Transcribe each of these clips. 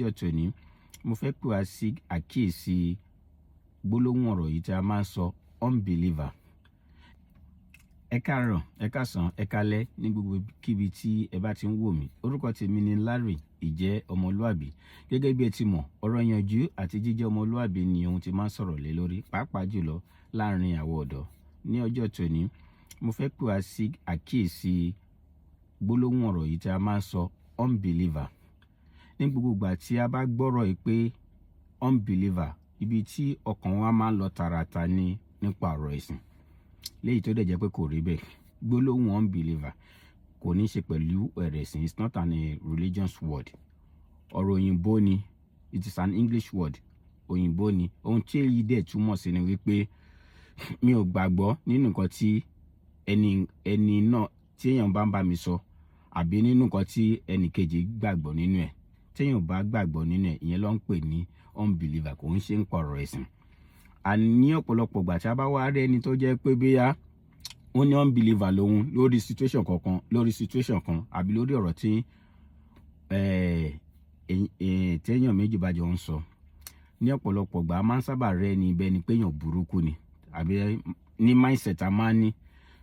Ọjọ́ tòní, mo fẹ́ pè wá sí àkíyèsí gbólóhùn ọ̀rọ̀ yìí tí a máa ń sọ, unbeliever. Ẹ káàárọ̀, ẹ káàsán, ẹ káalẹ́ ní gbogbo kíbi tí ẹ bá ti ń wò mí. Orúkọ tèmi ni Larry Ìjẹ́ Ọmọlúàbí. Gẹ́gẹ́ bí ẹ ti mọ̀, ọ̀rọ̀ ìyànjú àti jíjẹ́ ọmọlúàbí ni ohun tí máa ń sọ̀rọ̀ lé lórí, pàápàá jùlọ láàrin àwọn ọ̀dọ́. Ní ọjọ́ tòní, mo fẹ́ pè wá sí àkíyèsí gbólóhùn ọ̀rọ̀ yìí tí a máa ń sọ, unbeliever. Ní gbogbo ìgbà tí a bá gbọ́rọ̀ yìí pé unbeliever, ibi tí ọkàn wa máa ń lọ tààràtà ni nípa ọ̀rọ̀ ẹ̀sìn, léyìí tó dẹ̀ jẹ́ pé kò rí bẹ́ẹ̀. Gbólóhùn unbeliever kò ní ṣe pẹ̀lú ọ̀rọ̀ ẹ̀sìn. It's not an a religious word. Ọ̀rọ̀ òyìnbó ni. It is an English word. Òyìnbó ni. Ohun tí èyí dẹ̀ túmọ̀ sí ni wípé mi ò gbàgbọ́ nínú nǹkan tí ẹni náà tí èèyàn bá ń bá mi sọ, àbí nínú nǹkan tí ẹnì kejì gbàgbọ́ nínú ẹ̀. Téèyàn bá gbàgbọ́ nínú ẹ̀, ìyẹn ló ń pè ní unbeliever. Kò ń ṣe ń pọ̀rọ̀ ẹ̀sìn. Àní ọ̀pọ̀lọpọ̀ ìgbà tí a bá wá rí ẹni tó jẹ́ pé bóyá ó ní unbeliever lòun lórí situation kankan, lórí situation kan, àbí lórí ọ̀rọ̀ tí téèyàn méjì bá jọ ń sọ, ní ọ̀pọ̀lọpọ̀ ìgbà a máa ń sábà rí ẹni bẹ́ẹ̀ ni pé èèyàn burúkú ni, àbí ní mindset a máa ń ní.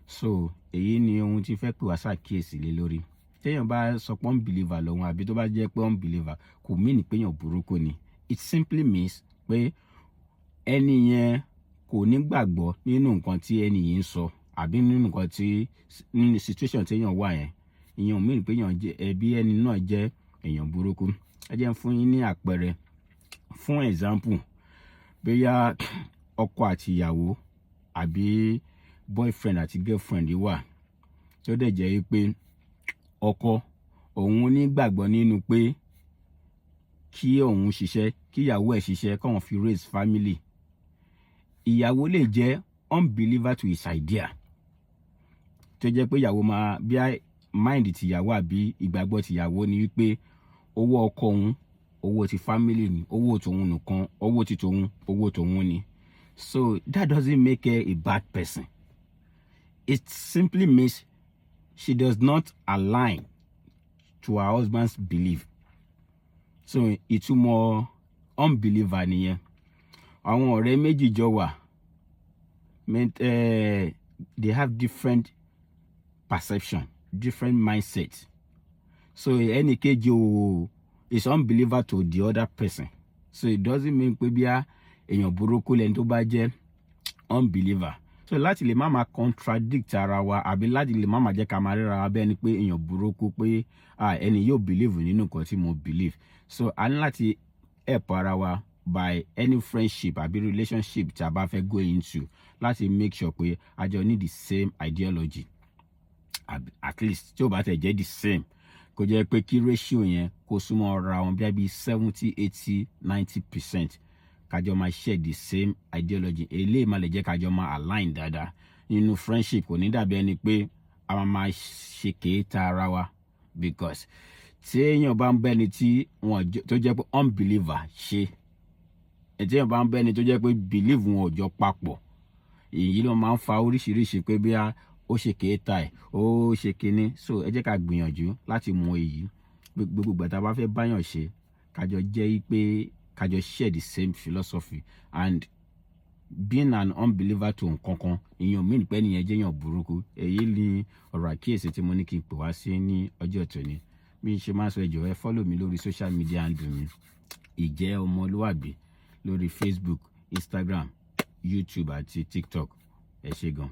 So èyí ni ohun tí fẹ́ pè wá ṣàkíyèsí lé lórí. Téèyàn bá sọ pé unbeliever lòun, àbí tó bá jẹ́ pé unbeliever, kò mean pé èèyàn burúkú ni. It simply means pé ẹni yẹn kò ní gbàgbọ́ nínú nǹkan tí ẹni yìí ń sọ, àbí nínú nǹkan tí nínú situation téèyàn wà yẹn. Ìyẹn ò mean pé èèyàn jẹ́ ẹbí ẹni náà jẹ́ èèyàn burúkú. Ẹ jẹ́ n fún yín ní àpẹẹrẹ. Fún example, bóyá ọkọ àti ìyàwó àbí boyfriend àti girlfriend wà, tó dẹ̀ jẹ́ pé ọkọ òun nígbàgbọ́ nínú pé kí òun ṣiṣẹ́, kí ìyàwó ẹ̀ ṣiṣẹ́, kóun fi raise family. Ìyàwó lè jẹ́ unbeliever to his idea, tó jẹ́ pé ìyàwó máa bí mind tìyàwó àbí ìgbàgbọ́ tìyàwó ni wípé owó ọkọ òun, owó ti family ni, owó tòun nìkan, owó ti tòun, owó tòun ni. So that doesn't make her a bad person. It simply means she does not align to her husband's belief. So ìtumọ̀ unbeliever nìyẹn. Àwọn ọ̀rẹ́ méjì jọ wà, they have different perception, different mindset. So ẹnì kejì o is unbeliever to the other person. So it doesn't mean pé bí èèyàn burúkú lẹni tó bá jẹ́ unbeliever. So láti lè má máa contradict ara wa, àbí láti lè má máa jẹ́ ká máa ríra wa bẹ́ẹ̀ ni pé èèyàn burúkú, pé ẹni yóò believe nínú nǹkan tí mo believe, so a ní láti help ara wa by any friendship àbí relationship tí a bá fẹ́ go into, láti make sure pé a jọ ní the same ideology. At least, tí ó bá tẹ̀ jẹ́ the same, kó jẹ́ pé kí ratio yẹn kó súnmọ́ ra wọn bí 70, 80, 90%, kájọ máa share the same ideology. Eléyìí máa lè jẹ́ kájọ máa align dáadáa nínú friendship. Kò ní dàbí ẹni pé a máa máa ṣe kéétà ara wa, because tí èèyàn bá ń bẹ́ni tí wọ́n tó jẹ́ pé unbeliever ṣe, tí èèyàn bá ń bẹ́ni tó jẹ́ pé believe wọn ò jọ papọ̀, èyí ló máa ń fa oríṣiríṣi pé bí ó ṣe kéétà ẹ̀, ó ṣe kinní. So ẹ jẹ́ ká gbìyànjú láti mọ èyí. Gbogbo ìgbà tá a bá fẹ́ báyàn ṣe, kájọ jẹ́ pé kájọ share the same philosophy. And being an unbeliever to nǹkan kan, ìyẹn ò mean pé ẹnìyẹn jẹ́ èèyàn burúkú. Èyí ni ọ̀rọ̀ àkíyèsí tí mo ní kí n pè wá sí ní ọjọ́ tòní. Bí n ṣe máa ń sọ, ẹ jọ̀ọ́, ẹ follow mi lórí social media handle mi, Ìjẹ́ Ọmọlúwàbí, lórí Facebook, Instagram, YouTube àti TikTok. Ẹ ṣé gan.